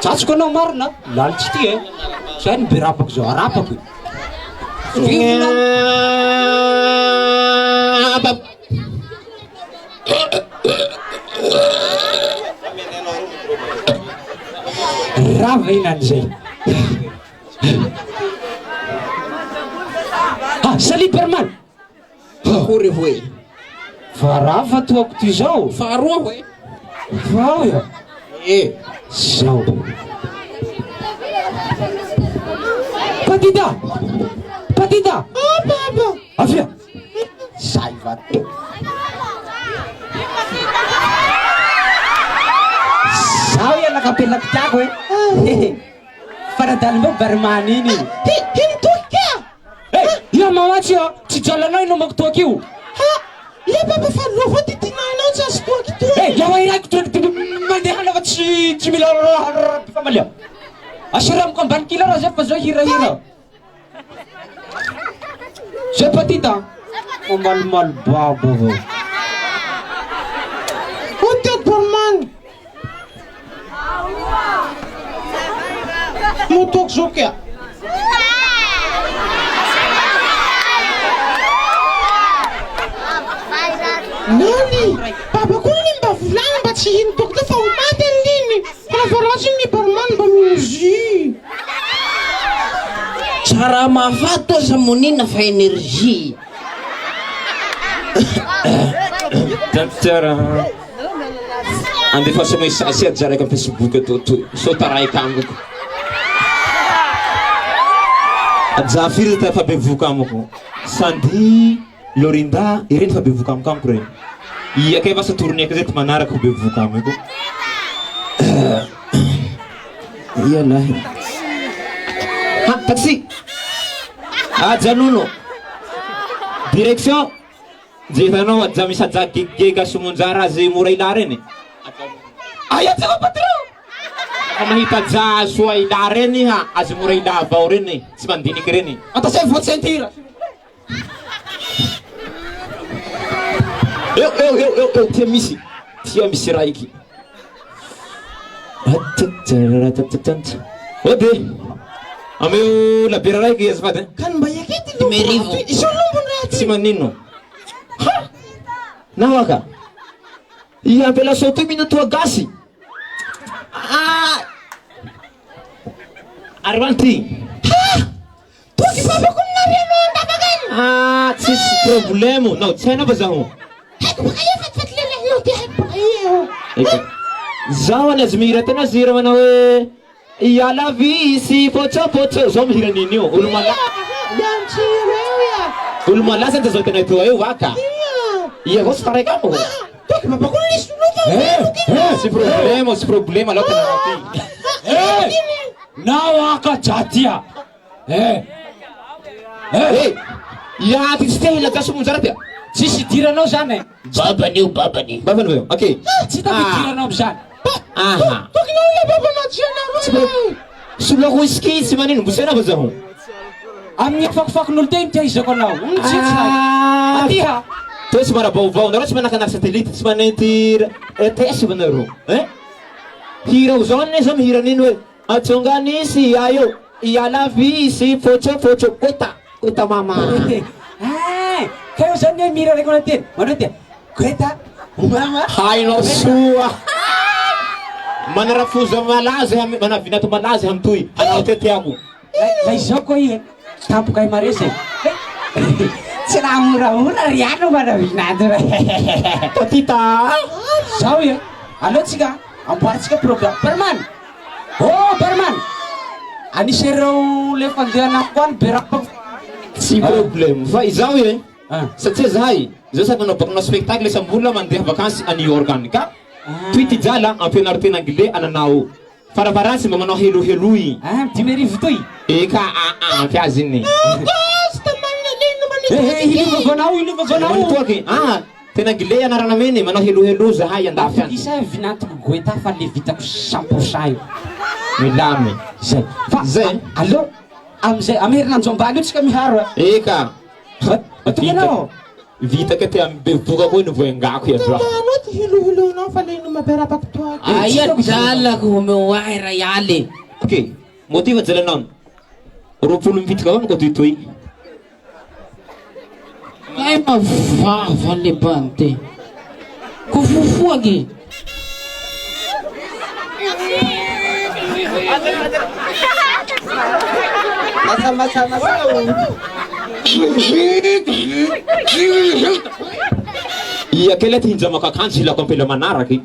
Tratsiko anao marina, lalitsy ty e. Zay ny berapako zao, arapako. Rava ina an'izay. Ah, salut Berman. Akory hoe. Fa rava toako toy izao. Faharoa hoe. Vao ya. Eh. Zao. Patita! Patita! Ah, papa. Avia! Zay va. Zao ianaka pelako tiako e. Faradalombo barman iny. Hi, hino toky ka. Eh, ia mamatsy a, tsy jalanao inomako toaka io. Ha, ia papa fa loha ty tinahinao tsy azo toaky toa. Eh, iaho irako toa ty mandehana fa tsy tsy mila famalia. Asiramiko ambany kila raha zay fa zao hirahira. Zay patita, mamalimaly babo avao. Ho teto barman. Motoko zao ka. Nony, baba koa ny mba volagny mba tsy hino toaka fa ho maty an'iny. Fa lafa ratsy ny barman mba mino jus. Tsara mahafaty aza monina fa énergie. Docteur andefaso message aja raiky am facebook ato toy sao taraiky amiko. Aja firy zay fa bevoka amiko? Sandy, Lorinda, ireny fa bevoka amiko amiko reny. Ia kay vasa tournée zay ty manaraka ho bevoka amiko. Ia lahy. Ha, taxi. Ajanona. Direction. Jerenao aja misy aja gegegega somonjara azy mora ilà reny. Aia tsy avao patron. Fa mahita aja soa ilà reny ha, azy mora ilà avao reny, tsy mandiniky reny. Atasay voa-ceinture. Eo eo eo eo eo tia misy tia misy raiky. Ode ameo labiera raiky azafady. Ka ny mba iakety lombo Merivo. raha toy izao lombony raha Tsy toy. manino. Ha! Nawaka. I ampela soa toy mino toa gasy. Ah! Ary ho ty. Ha! Toky babako ny narianao andavaka iny. Ah, tsisy problème. Nao tsy hainao fa zaho. Haiko baka ia fatifaty lelahinao ty haiko baka ia eo. Eka. Zaho any azy mihira tena azy hira manao hoe Iala visy pôtsôpôtsô zao mihira an'iny io. Olo malaza. Miantso ireo ia. Olo malaza ny zao tena toa io aka. Ia. Ia avao tsy taraiky amiko. Toky babako ny nisy loka Eh, eh, Tsy problème, tsy problème alao tena ty. Eh, nao aka jatia. Eh. Eh, Eh, ia ty tsy te hila somonjara ty. tsisy idiranao zany e. Babany io babany. Babany veo. Okay. Tsy hitako idiranao amizany. Aha. Toky nao le baba najianareo. Solako whisky tsy manino bosena fa zaho. Amin'ny fakofakon'olo teny tia izako anao. Tsy tsy hay. Ah. Aty ha. Toa tsy mara-baovao, nareo tsy manakana satellite, tsy manenty RTS va nareo? Eh? Hira ho zao anie zao mihira an'iny hoe Atsonga nisy ayo, iala visy, fôtsô fôtsô, koeta, koeta mama. Eh, ka io zany hoe mihira raiky manao teny. Manao teny. Koeta, mama. Hainao soa. Manarafoza malaza, manavinato malaza amitoy, anao te tiako. La izao koa i e. Tampoka ay maresy e. Tsy raha moramora ry ano manavinanto. Tatita. Zao e. Aleo tsika amboarintsika programme. Barman. Oh barman. Anisy ireo le fandehana koa ny be rap. Tsy problème fa izaho e. Ah. Satria zahay, zao sady manao bokinao spectacle isam-bolana mandeha vakansy a New York any ka. Toy ty jala ampianaro teny anglais ananao. Farafaharatsy mba manao hello hello i. Ah, 5000 toy. Eka a ampy azy iny. Eh, eh, ilovako anao, ilovako anao. Manitoaky. Ah, tena anglais anarana ameny manao hello hello zahay andafy any. Isa vinantiko goeta fa le vitako 100% io. Milamy. Zay. Fa Zay. aleo amizay amy herinandro ambany io tsika miharo e. Eka. Tonga anao. Vita ke te amy bevoka koa ny voengako iandra. Anao ty hilohilohinao fa le inoma be rapako toaky. Aia jalako omeo ahy ray aly. Ok, motiva jalanao. 20 mipitika avao miko toy. Kay mavava le bandy. Ko fofoaky. Ia kely aty hinjamako akanjo ilako ampela manaraky.